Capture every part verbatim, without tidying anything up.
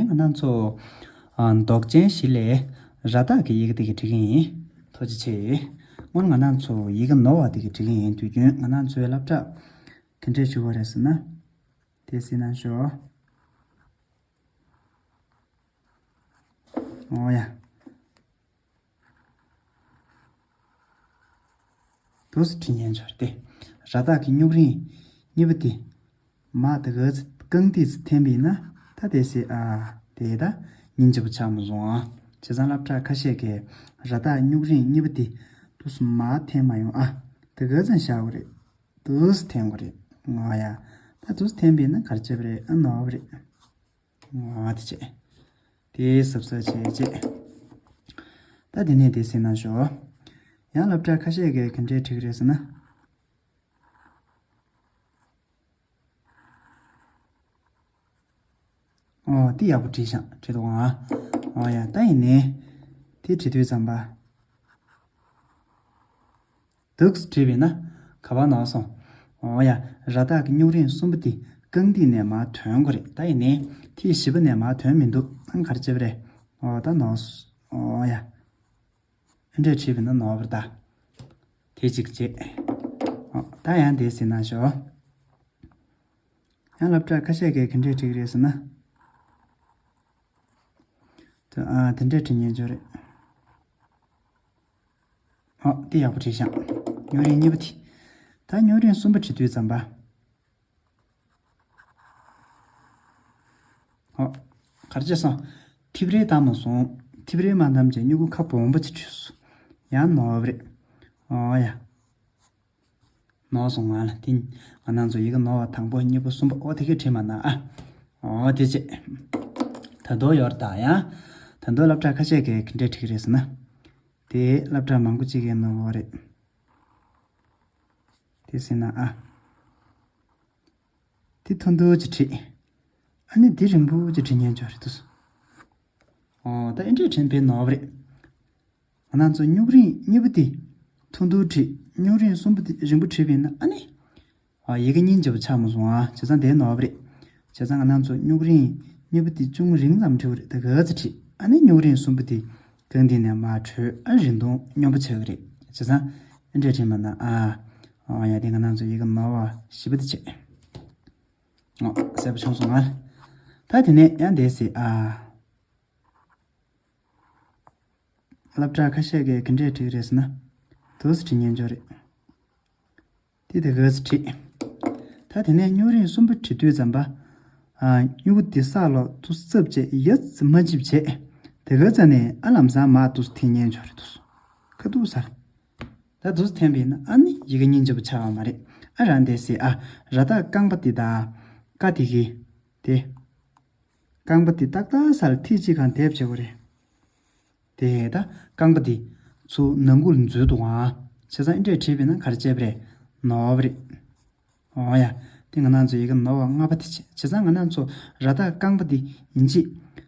ང་རང་ཚོ་ཨ་མདོག་ཅན་བཞི་ལས་ར་བཏགས་ཀྱི་ཡི་གེ་དེ་གིས་བྲི་གི་ཡིན། ཐུགས་རྗེ་ཆེ། སྔོན་ང་རང་ཚོ་ཡི་གེ་ནོར་བ་དེ་གིས་བྲི་གི་ཡིན། དུས་རྒྱུན་ང་རང་ཚོའི་སློབ་གྲྭ་ག་འདྲས་བྲི་དགོས་རེད་ཟེར་ན། དེ་གཟིགས་གནང་ཤོག། འོ་ཡ། འདུག་སེ་བྲིས་ཉན་ཆོག་རེད་དེ། ར་བཏགས་ཀྱི་སྨྱུག་རིང་གཉིས་པ་དེ། མ་དེ་ག་ཚོད་རྐང་ཐིག་ཙམ་འཐེན་པ་ཡིན་ན། ད་དེ་སེ་ཨ། དེ་ད་སྙིང་རྗེ་པོ་ཆགས་མ་སོང་ཨ། བྱས་ཙང་སློབ་གྲྭ་ཁ་ཤས་ཀྱིས་ར་བཏགས་སྨྱུག་རིང་གཉིས་པ་དེ་འདུག་སེ་མར་འཐེན་མ་ཡོང་ཨ། དེ་ག་ཙམ་བཞག་དགོས་རེད། འདུག་སེ་འཐེན་དགོས་རེད། འོ་ཡ། ད་འདུག་སེ་འཐེན་པ་ཡིན་ན་ག་རེ་བྱེད་པ་རེད། ཨ་ནོར་བ་རེད། ཨ་དེ་བྱས། དེ་གཟབ་གཟབ་བྱས་བྱས། ད་དེ་ནས་དེ་གཟིགས་གནང་ཤོག། ཡང་སློབ་གྲྭ་ཁ་ཤས་ཀྱིས་ག་འདྲས་བྲིས་ཀྱི་རེད་ཟེར་ན། ཨོ་དེ་ཡག་པོ་བྲིས་ཤག་བྲིས་འདུག་ཨ། ཨོ་ཡ། ད་ཡིན་ནའི་དེ་བྲིས་དུས་ཙམ་པ། འདུག་སེ་བྲིས་པ་ཡིན་ན་ག་པར་ནོར་སོང་། འོ་ཡ། ར་བཏགས་ཀྱི་སྨྱུག་རིང་གསུམ་པོ་དེ་རྐང་ཐིག་ནས་མར་ཐོན་དགོས་རེད། ད་ཡིན་ནའི་ཐིག་བཞི་པ་ནས་མར་ཐོན་མི་འདུག་ཨང་ག་རེ་བྱེད་པ་རེད། འོ་ད་ནོར་སོང་། འོ་ཡ། ཨ་འདྲས་བྲིས་པ་ཡིན་ན་ནོར་བ་རེད་ད། དེ་གཅིག་བྱས། འོ་ད་ཡང་དེ་གཟིགས་གནང་ཤོག། ཡང་སློབ་གྲྭ་ཁ་ཤས་ཀྱིས་ག་འདྲས་བྲིས་ཀྱི་རེད་ཟེར་ན། དེ་ཨ་དེ་འདྲས་བྲིས་ཉན་ཆོག་རེད། ཨོ་དེ་ཡག་པོ་བྲིས་ཤག་སྨྱུག་རིང་གཉིས་པ་དེ། ད་སྨྱུག་རིང་གསུམ་པ་བྲིས་དུས་ཙམ་པ། ཨོ་ག་རེ་བྱས་སོང་། ཐིག་རིལ་བཏང་མ་སོང་། ཐིག་རིལ་མ་བཏང་བྱས་སྨྱུ་གུ་ཁ་སྦོམ་པོ་ཅིག་བྲིས་སོང་། ཡང་ནོར་བ་རེད། ཨོ་ཡ། ནོར་སོང་ང་ལ་དེ། ང་རང་ཚོ་ཡི་གེ་ནོར་བ་དང་པོ་གཉིས་པ་གསུམ་པ་ཨོ་དེ་གས་བྲིས་མ་གནང་ཨ། ཨོ་དེ་བྱས། ད་དུང་ཡོད་རེད་ད་ཡ། ད་དུང་སློབ་གྲྭ་ཁ་ཤས་ཀྱིས་ག་འདྲས་བྲིས་ཀྱི་རེད་ཟེར་ན། དེ་སློབ་གྲྭ་མང་པོ་ཅིག་གིས་ནོར་བ་རེད། དེ་ཟེར་ན་ཨ། དེ་ཐུང་ཐུང་ཅིག་བྲིས། ཨ་ནི་དེ་རིང་པོ་ཅིག་བྲིས་ཉན་ཆོག་རེད་འདུག་ཨོ་ད་ཨེ་འདྲས་བྲིས་པས་ནོར་བ་རེད། ང་རང་ཚོ་སྨྱུག་རིང་གཉིས་པོ་དེ་ཐུང་ཐུང་བྲིས། སྨྱུག་རིང་གསུམ་པོ་དེ་རིང་པོ་བྲིས་པས་ན་ཨ་ནི། ཨ་ཡི་གེ་སྙིང་རྗེ་པོ་ཆགས་མ་སོང་ཨ། བྱས་ཙང་དེ་ནོར་བ་རེད། བྱས་ཙང་ང་རང་ཚོ་སྨྱུག་རིང་གཉིས་པོ་དེ་ཅུང་རིང་ཙམ་བྲིས་པ་རེད། ད་ག་ཚོད་བྲིས། ཨ་ནི་སྨྱུག་རིང་གསུམ་པོ་དེ་རྐང་མཐིལ་ནས་མར་བྲོས་ཨ་རིང་ཐུང་སྙོམས་པོ་ཆགས་ཀྱི་རེད། བྱས་ཙང་ཨེ་འདྲས་བྲིས་མ་གནང་ཨ། ཨ་ཡ་དེ་ང་རང་ཚོ་ཡི་གེ་ནོར་བ་བཞི་པོ་དེ་བྱས། ཨོ་གསལ་པོ་བྱུང་སོང་ང་། ད་དེ་ནས་ཡང་དེ་གཟིགས་ཨ། སློབ་གྲྭ་ཁ་ཤས་ཀྱིས་ག་འདྲས་བྲིས་ཀྱི་རེད་ཟེར་ན། འདུག་སེ་བྲིས་ཉན་ཆོག་རེད། དེ་དེ་ག་ཚོད་བྲིས། ད་དེ་ནས་སྨྱུག་རིང་གསུམ་པོ་བྲིས་དུས་ཙམ་པ། ཨ་སྨྱུ་གུ་དེ་ས་ལ་འདུག་སེ་བཙབས་བྱས་ཡ་ཙམ་མ་བྱིབས་བྱས། དེ་ག་ཙམ་ནས་ཨ་ལམ་སང་མར་འདུག་སེ་འཐེན་ཉན་ཆོག་རེད་འདུག་ཁ་ཐུག་སར། ད་འདུག་སེ་འཐེན་པས་ན་ཨ་ནི་ཡི་གེ་སྙིང་རྗེ་པོ་ཆགས་པ་མ་རེད། ཨ་རང་དེ་གཟིགས་ཨ། ར་བཏགས་རྐང་པ་དེ་དང་། ཀ་དེ་གི། དེ། རྐང་པ་དེ་ཏག་ཏག་སར་ཐིག་གཅིག་གང་དེབ་བྱེད་དགོས་རེད། དེ་ད་རྐང་པ་དེ་ཚུར་ནང་ཁུལ་འཛུལ་འདུག་ཨང་། བྱས་ཙང་ཨེ་འདྲས་བྲིས་པས་ན་ག་རེ་བྱས་པ་རེད། ནོར་བ་རེད། འོ་ཡ། དེ་ང་རང་ཚོ་ཡི་གེ་ནོར་བ་ལྔ་པ་དེ་བྱས། བྱས་ཙང་ང་རང་ཚོ་ར་བཏགས་རྐང་པ་དེ་ཡིན་གཅིག་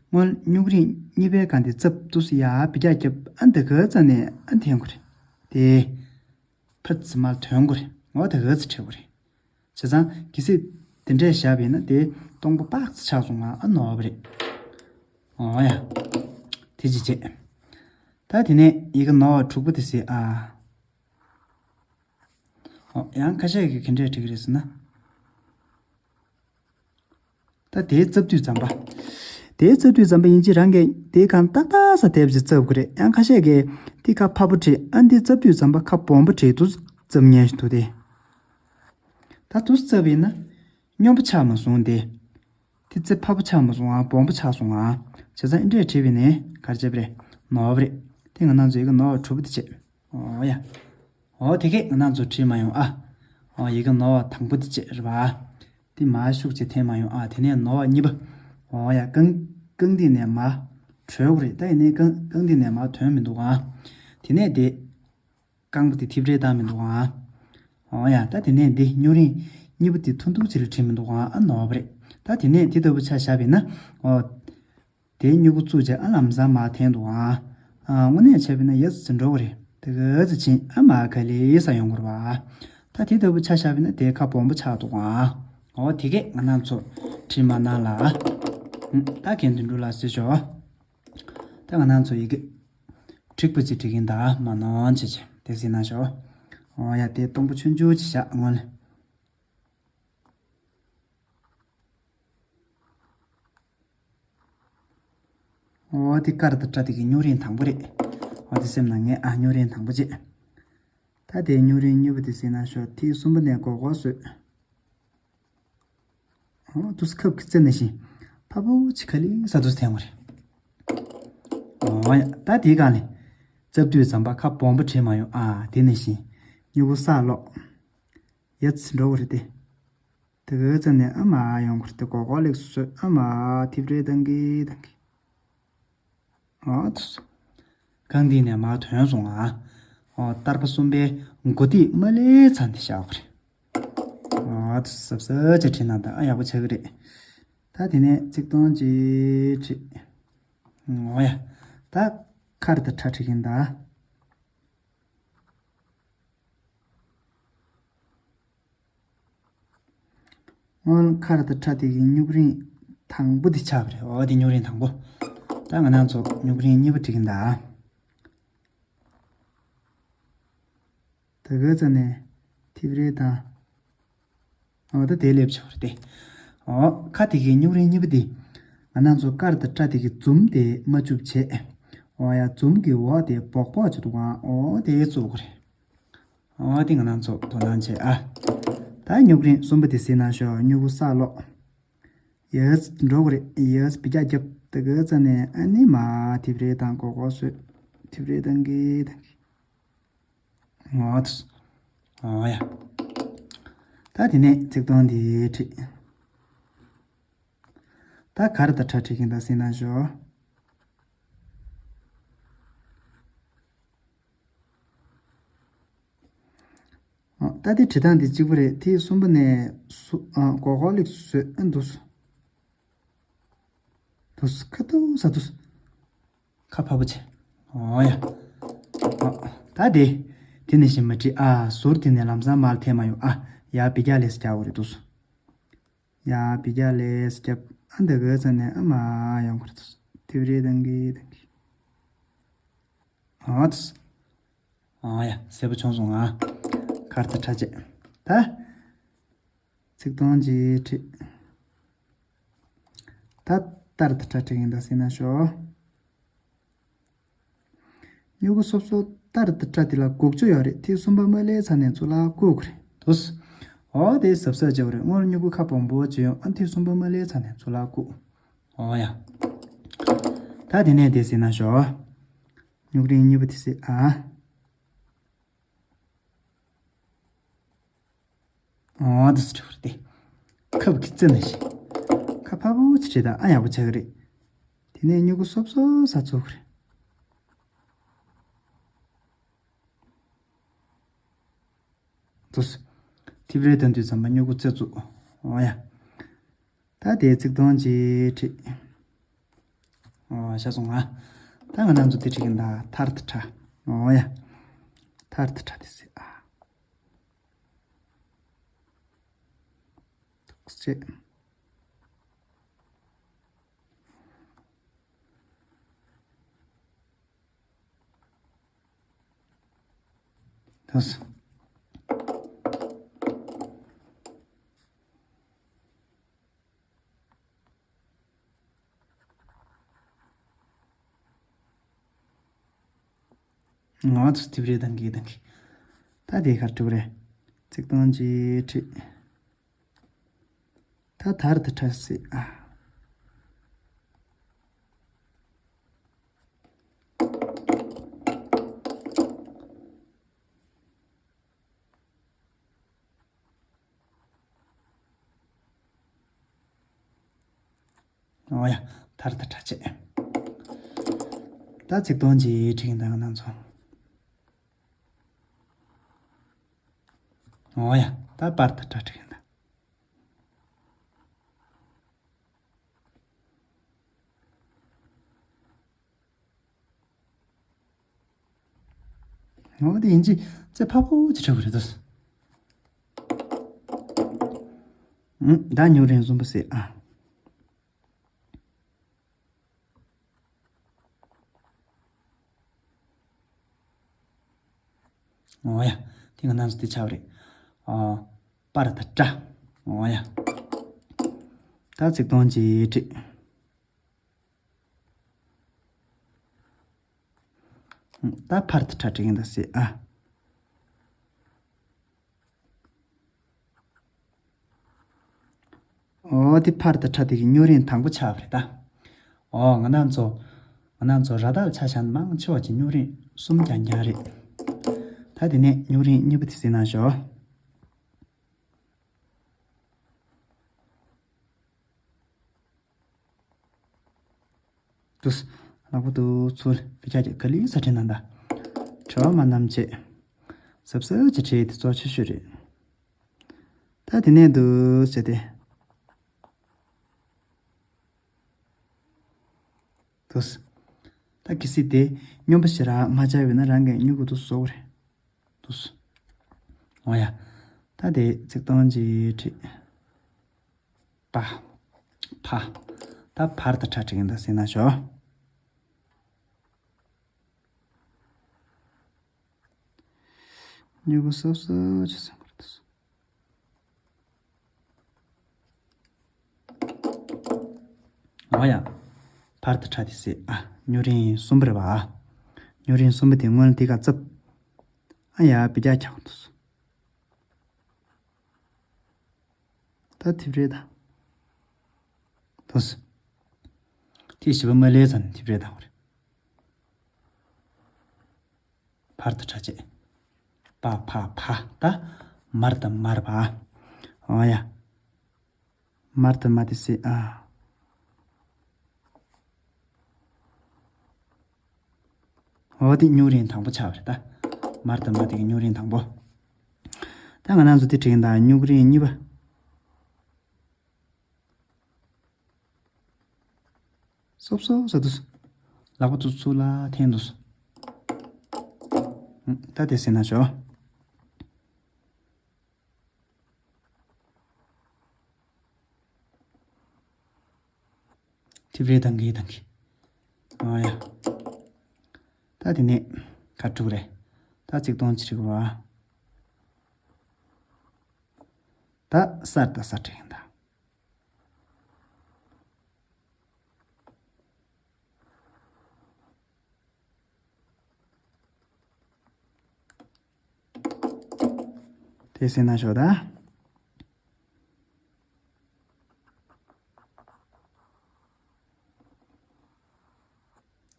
སྔོན་སྨྱུག་རིང་གཉིས་པའི་སྒང་དེ་བཙབས་འདུག་སེ་ཡར་འབུད་རྒྱག་བརྒྱབ་ཨ་འདི་ག་ཙམ་ནས་ཨ་འཐེན་དགོས་རེད། དེ། ཕར་ཙམ་མར་ཐོན་དགོས་རེད། འོ་དེ་ག་ཚོད་བྲིས་དགོས་རེད། བྱས་ཙང་གལ་སྲིད་དེ་འདྲས་བཞག་པ་ཡིན་ན་དེ་སྟོང་པ་དཔག་ཙམ་ཆགས་སོང་ང་ཨ་ནོར་བ་རེད། འོ་ཡ། དེ་ཅི་བྱེད། ད་དེ་ནས་ཡི་གེ་ནོར་བ་དྲུག་པོ་དེ་གཟིགས་ཨ། འོ་ཡང་ཁ་ཤས་ཀྱིས་ག་འདྲས་བྲིས་ཀྱི་རེད་ཟེར་ན། ད་དེའི་བཙབ་དུས་ཙམ་པ། དེའི་བཙབ་དུས་ཙམ་པ་ཡིན་གཅིག་རང་གིས་དེའི་སྒང་ཏག་ཏག་སར་དེབ་ཅིག་བཙབ་དགོས་རེད། ཡང་ཁ་ཤས་ཀྱིས་དེ་ཁ་ཕར་པོ་བྲིས་ཨ་འདི་བཙབ་དུས་ཙམ་པ་ཁ་སྦོམ་པོ་བྲིས་འདུག་བཙབ་ཉན་ཞིག་འདུག་སྟེ། ད་འདུག་བཙབ་ཡིན་ན་སྙོམས་པོ་ཆགས་མ་སོང་སྟེ། དེ་ཚེ་ཕར་པོ་ཆགས་མ་སོང་ཨ་སྦོམ་པོ་ཆགས་སོང་ཨ། བྱས་ཙང་ཨེ་འདྲས་བྲིས་པས་ན་ག་རེ་བྱས་པ་རེད། ནོར་བ་རེད། དེ་ང་རང་ཚོ་ཡི་གེ་ནོར་བ་དྲུག་པོ་དེ་བྱས། འོ་ཡ། འོ་དེ་གས་ང་རང་ཚོ་བྲིས་མ་ཡོང་ཨ། འོ་ཡི་གེ་ནོར་བ་དང་པོ་དེ་བྱས་རེད་པ། དེ་མར་ཤུགས་ཅིག་འཐེན་མ་ཡོང་ཨ། དེ་ནས་ནོར་བ་གཉིས་པ། འོ་ཡ་རྐང་རྐང་མཐིལ་ནས་མར་བྲོས་དགོས་རེད། ད་ཡིན་ནའི་རྐང་རྐང་མཐིལ་ནས་མར་ཐོན་མི་འདུག་ཨ། དེ་ནས་དེ། རྐང་པ་དེ་ཐིག་རིལ་བཏང་མི་འདུག་ཨ། འོ་ཡ་ད་དེ་ནས་འདི་སྨྱུག་རིང་གཉིས་པ་དེ་ཐུང་ཐུང་ཅིག་ལ་བྲིས་མི་འདུག་ཨ། ཨ་ནོར་བ་རེད། ད་དེ་ནས་དེ་ལྟ་བུ་ཆ་བཞག་པ་ཡིན་ན། འོ། དེའི་སྨྱུ་གུ་བཙུགས་བྱས་ཨ་ལམ་སང་མར་འཐེན་འདུག་ཨ། ཨ་དངོས་གནས་བྱས་པ་ཡིན་ན་ཡ་ཙམ་འགྲོ་གི་རེད། དེ་ག་ཙམ་ཕྱིན་ཨ་མར་ག་ལེ་ས་ཡོང་གི་རེད་པ། ད་དེ་ལྟ་བུ་ཆ་བཞག་པ་ཡིན་ན་དེ་ཁ་སྦོམ་པོ་ཆགས་འདུག་ཨ། འོ་དེ་གས་ང་རང་ཚོ་བྲིས་མ་གནང་ལ། ད་གན་དུ་འགྲོ་ལ་སྲིད་ཤོག་ད་ང་རང་ཚོ་ཡི་གེ་འགྲིག་པ་ཅིག་བྲིས་ཀྱིན་ད་མ་ནོན་བྱེད་བྱེད་དེ་ཟིན་ན་ཤོག་འོ་ཡ། དེ་སྟོང་པ་ཆུང་ཆུང་ཅིག་བཞག་སྔོན་ལ། འོ་དེ་ཀར་དང་ཏྲ་དེ་གི་སྨྱུག་རིང་དང་པོ་རེད། འོ་དེ་སེམས་ནང་ངས་ཨ་སྨྱུག་རིང་དང་པོ་བྱེད། ད་དེ་སྨྱུག་རིང་གཉིས་པ་དེ་ཟིན་ན་ཤོག་ཐིག་གསུམ་པ་ནས་སྒོར་སྒོར་བཟོས། འོ་དུས་ཁབ་ཀྱི་རྩེ་ནས་བཞིན་ཕ་བུ་ཆི་ཁ་ལི་ས་དུས་ཐེངས་མ་རེད། འོ་ཡ། ད་དེའི་སྒང་ལས་རྩབ་དུས་ཙམ་པ་ཁ་སྦོམ་པོ་བྲིས་མ་ཡོང་ཨ། དེ་ནས་བཞིན་སྨྱུ་གུ་ས་ལོག་ཡ་ཚི་འགྲོ་བ་རེད་དེ། དེ་གའི་རྩ་ནས་ཨ་མ་ཡོང་གི་རེད་དེ། སྒོར་སྒོར་ལེགས་སུ་བཟོས། ཨ་མ་ཐིབ་རེ་བཏང་གི་བཏང་གི། ཨ་ཐུ། གང་དེ་ནས་མ་ཐོན་སོང་ང་། ཨོ་ཏར་པ་གསུམ་པའི་མགོ་ཏིག་མ་ལེ་ཚ་འདི་བཞག་པ་རེད། ཨ་ཐུ། སབ་སབ་ཅེ་བྲིས་ན་ད་ཨ་ཡག་པོ་ཆགས་ཀྱི་རེད། ད་དེ་ནས་ཚིག་སྟོང་གཅིག་བྲིས། ཨོ་ཡ། ད་ཁར་དང་ཁྲ་བྲིས་ཀྱིན་ད། སྔོན་ཁར་དང་ཁྲ་དེ་གི་སྨྱུག་རིང་དང་པོ་དེ་ཆགས་པ་རེད། འོ་དེ་སྨྱུག་རིང་དང་པོ། ད་ང་རང་ཚོ་སྨྱུག་རིང་གཉིས་པ་བྲིས་ཀྱིན་གདའ། དེ་ག་ཙ་ནས་ཐིབ་རེ་དང་། འོ་ད་དེ་སླེབས་ཆོག་རེད་དེ། འོ་ཁ་དེ་གི་སྨྱུག་རིང་གཉིས་པ་དེ། ང་རང་ཚོ་ཀར་དང་ཁྲ་དེ་གི་འཛུམ་དེ་མ་བཅུབ་བྱས། འོ་ཡ། འཛུམ་གི་འོག་དེ་སྦོག་སྦོག་ཅིག་འདུག་ག་འོ་དེ་བཙུགས་དགོས་རེད། འོ་དེ་ང་རང་ཚོ་དོ་སྣང་བྱེད་ཨ། ད་སྨྱུག་རིང་གསུམ་པ་དེ་གཟིགས་གནང་ཤོག་སྨྱུ་གུ་ས་ལོག་ཡས་འགྲོ་གི་རེད། ཡས་བི་རྒྱ་རྒྱབ། དེ་ག་ཙ་ནས་ཨ་ནི་མ་ཐིབ་རེ་དང་སྒོར་སྒོར་བཟོས། ཐིབ་རེ་བཏང་གི་བཏང་གི། འོ་དུ། འོ་ཡ། ད་དེ་ནས་ཚིག་དོན་འདི་བྲིས། ད་གར་དང་ཁྲ་བྲིས་མཁན་དང་གཟིགས་གནང་ཤོག་ཨ། ད་དེ་བྲིས་སྟངས་འདི་གཅིག་པ་རེད། དེ་གསུམ་པ་ནས་སུ། ཨ། སྒོར་སྒོར་ལེགས་སུ་བཟོས། ཨ། འདུག་སེ། འདུག་སེ། ཁ་འདུག་སེ། ཨ། འདུག་སེ། ཁ་ཕར་པོ་བྱེད། འོ་ཡ། ཨ། ད་དེ། དེ་ནས་གཞན་མ་བྲིས། ཨ། ཟུར་དེ་ནས་ལམ་སང་མར་ཐེབས་མ་ཡོང་། ཨ། ཡ་བི་རྒྱ་ལེགས་སུ་རྒྱག་དགོས་རེད། འདུག་སེ། ཡ་བི་རྒྱ་ལེགས་སུ་རྒྱབ། ཨ། འདི་ག་ཙ་ནས་ཨ་མ་ཡོང་གི་རེད། འདུག་སེ། ཐིབ་རེ་བཏང་གི་བཏང་གི། འོ་དུ། ཨ་ཡ། གསལ་པོ་བྱུང་སོང་ང་། གར་དང་ཁྲ་བྱེད། ད། ཚིག་དོན་གཅིག་བྲིས། ད་ཏར་དང་ཁྲ་བྲིས་མཁན་དང་གཟིགས་གནང་ཤོག་སྨྱུ་གུ་སོབ་སོབ་ཏར་དང་ཁྲ་དེ་ལ་སྒུག་ཆོག་ཡོད་རེད། ཐིག་གསུམ་པ་མ་སླེབས་ཚར་ནས་གཙུག་ལག་བཀུག་དགོས་རེད། འདུག་སེ། འོ་དེ་གཟབ་གཟབ་བྱེད་དགོས་རེད། སྔོན་སྨྱུ་གུ་ཁ་སྦོམ་པོ་བྱེད་ཡོང་། ཨ། ཐིག་གསུམ་པ་མ་སླེབས་ཚར་ནས་གཙུག་ལག་བཀུག་འོ་ཡ། ད་དེ་ནས་དེ་གཟིགས་གནང་ཤོག་སྨྱུག་རིང་གཉིས་པ་དེ་གཟིགས་ཨ། འོ་དེ་ཚོ་འགྲིག་གི་རེད་དེ། ཁབ་ཀྱི་རྩེ་ནས་བཞིན། ཁ་ཕར་པོ་ཅིག་བྲིས་དང་ཨ་ཡག་པོ་ཆགས་ཀྱི་རེད། དེ་ནས་སྨྱུ་གུ་སོབ་སོབ་ས་བཙུགས་ཀྱི་རེད། འདུག་སེ། ཐིབ་རེ་བཏང་དུས་ཙམ་པ་སྨྱུ་གུ་རྩེ་བཙུགས། འོ་ཡ། ད་དེའི་ཚིག་དོན་གཅིག་བྲིས། འོ་ཤ་སོང་ང་། ད་ང་རང་ཚོ་དེ་བྲིས་ཀྱིན་ད་ཐར་དང་ཁྲ། འོ་ཡ། ཐར་དང་ཁྲ་དེ་གཟིགས་ཨ། འདུག་སེ། འདུག་སེ། འོ་དེ་ཚོ་ཐིབ་རེ་བཏང་གི་བཏང་གི། ད་དེ་གར་འགྲོ་གི་རེད། ཚིག་དོན་གཅིག་བྲིས། ད་ཐར་དང་ཁྲ་གཟིགས་ཨ། འོ་ཡ། ཐར་དང་ཁྲ་བྱེད། ད་ཚིག་དོན་གཅིག་བྲིས་ཀྱིན་ད་ང་རང་ཚོ། འོ་ཡ། ད་པར་དང་ཁྲ་བྲིས་ཀྱིན་ད། འོ་དེ་ཡིན་གཅིག་རྩེ་ཕར་པོ་ཅིག་བྲིས་དགོས་རེད་ད། ཨུམ། ད་སྨྱུག་རིང་གསུམ་པ་གཟིགས་ཨ། འོ་ཡ། དེ་ང་རང་ཚོ་དེ་ཆགས་པ་རེད། ཨ། པ་ར་བཏགས་པྲ། འོ་ཡ། ད་ཚིག་དོན་གཅིག་བྲིས། ད་ཕ་ར་བཏགས་ཕྲ་བྲིས་ཡིན་ད་ཟེར་ཨ། འོ་དེ་ཕ་ར་བཏགས་ཕྲ་དེ་གི་སྨྱུག་རིང་དང་པོ་ཆགས་པ་རེད་ད། འོ་ང་རང་ཚོ། ང་རང་ཚོ་ར་བཏགས་ལ་ཆ་བཞག་ན་མང་ཆེ་བ་ཅིག་སྨྱུག་རིང་གསུམ་རྐྱང་རྐྱང་རེད། ད་དེ་ནས་སྨྱུག་རིང་གཉིས་པ་དེ་གཟིགས་གནང་ཞོག། དུས། ལག་པ་དུ་ཚུར་བེ་ཅག་གི་ག་ལི་ས་ཁྲིད་ན་ད། བྲེལ་བ་མ་གནང་བྱས། གཟབ་གཟབ་ཀྱི་བྲིས་དེ་གཙོ་ཆེ་ཤོས་རེད། ད་དེ་ནས་འདུག་ཟེར་ཏེ། དུས། ད་གལ་སྲིད་དེ་སྨྱོན་པ་ཞེ་དྲག་མ་བྱས་པས་ན་རང་གིས་སྨྱུ་གུ་དུ་བཟོ་དགོས་རེད། དུས། འོ་ཡ། ད་དེ་ཚིག་དོན་གཅིག་བྲིས། པ། ཕ། ད་ཕ་ར་བཏགས་ཕྲ་བྲིས་ཡིན་ད་ཟེར་གནང་ཞོག། སྨྱུ་གུ་སོབ་སོབ་ཅིག་བཟོ་དགོས་རེད། འོ་ཡ། ཕ་ར་བཏགས་ཕྲ་དེ་ཟེར་ཨ། སྨྱུག་རིང་གསུམ་པ་རེད་པ། སྨྱུག་རིང་གསུམ་པ་དེ་སྔོན་ལ་དེ་ག་བཙབ། ཨ་ཡ་བེ་ཅག་རྒྱག་དགོས་འདུག། ད་དེ་རེད་ད། དུས། དེ་བཞི་པ་མ་ལས་ཙམ་དེ་རེད་ད་འོ་རེད། ཕ་ར་བཏགས་ཕྲ་བྱས། པ་ཕ་ཕ་ད། མ་ར་བཏགས་མ་ར་བ། འོ་ཡ། མ་ར་བཏགས་མ་དེ་ཟེར་ཨ། འོ་དེ་སྨྱུག་རིང་དང་པོ་ཆགས་པ་རེད་ད། མ་ར་བཏགས་མ་དེ་གི་སྨྱུག་རིང་དང་པོ། ད་ང་རང་ཚོ་དེ་བྲིས་ཡིན་ད། སྨྱུག་རིང་གཉིས་པ། སོབ་སོབ་ཟ་དུས། ལག་པ་དུ་ཚུར་ལ་འཐེན་དུས། ད་དེ་ཟེར་གནང་ཞོག། དེ་རེད་ད་གི་ད་གི། ཨ་ཡ། ད་དེ་ནས་ག་དྲུག་རེད། ད་ཚིག་དོན་ཅི་རིགས་བ། ད་ས་ར་བཏགས་སྲ་བྲིས་ཡིན་ད། དེ་ཟེར་གནང་ཞོག་ད།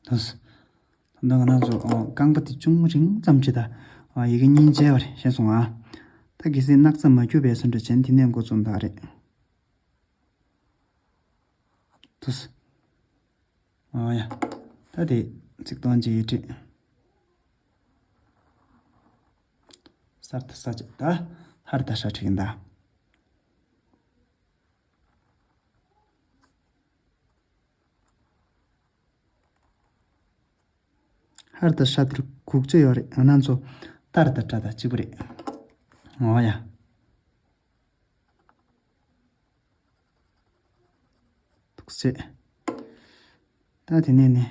དུས། ད་ང་རང་ཚོ་ཨོ་རྐང་པ་དེ་ཅུང་རིང་ཙམ་བྲིས་ད། ཨ་ཡི་གེ་གཉིས་མཇལ་བ་རེད་ཤེས་སོང་ཨ། ད་གལ་སྲིད་སྣག་ཚ་མ་གྱུར་པའི་སུ་འདྲ་བྱས་ན་དེ་ནས་འགོ་བཙུགས་ད་རེད། དུས། ཨོ་ཡ། ད་དེ་ཚིག་དོན་ཅིག་བྲིས། ས་ར་བཏགས་སྲ་བྱས་ད། ཧ་ར་བཏགས་ཧྲ་བྲིས་ཡིན་ད། ཧ་ར་བཏགས་ཧྲ་དེར་དགུ་བཅུ་ཡོད་རེད། ང་རང་ཚོ་ཏ་ར་བཏགས་ཏྲ་དང་གཅིག་པ་རེད། འོ་ཡ། ཐུགས་རྗེ་ཆེ། ད་དེ་ནས་ནི།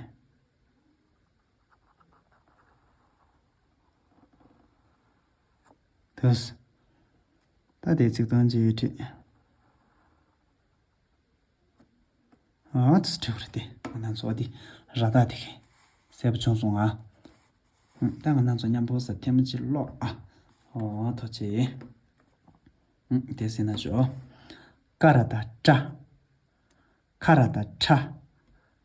དུས། ད་དེ་ཚིག་དོན་ཅིག་བྲིས། ཨ་ཙི་བྲིས་པ་རེད་དེ། ང་རང་ཚོ་འདི་ར་བཏགས་དེ་གས་གསལ་པོ་བྱུང་སོང་ང་། ད་ང་རང་ཚོ་མཉམ་པོ་ས་ཐལ་མོ་ཅིག་ཀློག་ཨ། ཨོ་ཐུགས་རྗེ་ཆེ། དེ་ཟེར་ན་ཞོ། ཀ་ར་བཏགས་ཀྲ། ཁ་ར་བཏགས་ཁྲ།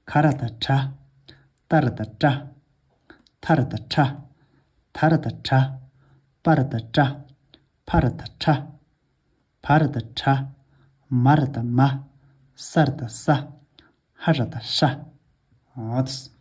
ག་ར་བཏགས་གྲ། ཏ་ར་བཏགས་ཏྲ། ཐ་ར་བཏགས་ཐྲ། ད་ར་བཏགས་དྲ། པ་ར་བཏགས་པྲ། ཕ་ར་བཏགས་ཕྲ། བ་ར་བཏགས་བྲ། མ་ར་བཏགས་མ། ས་ར་བཏགས་སྲ། ཧ་ར་བཏགས་ཧྲ། ཨོ་ཙི།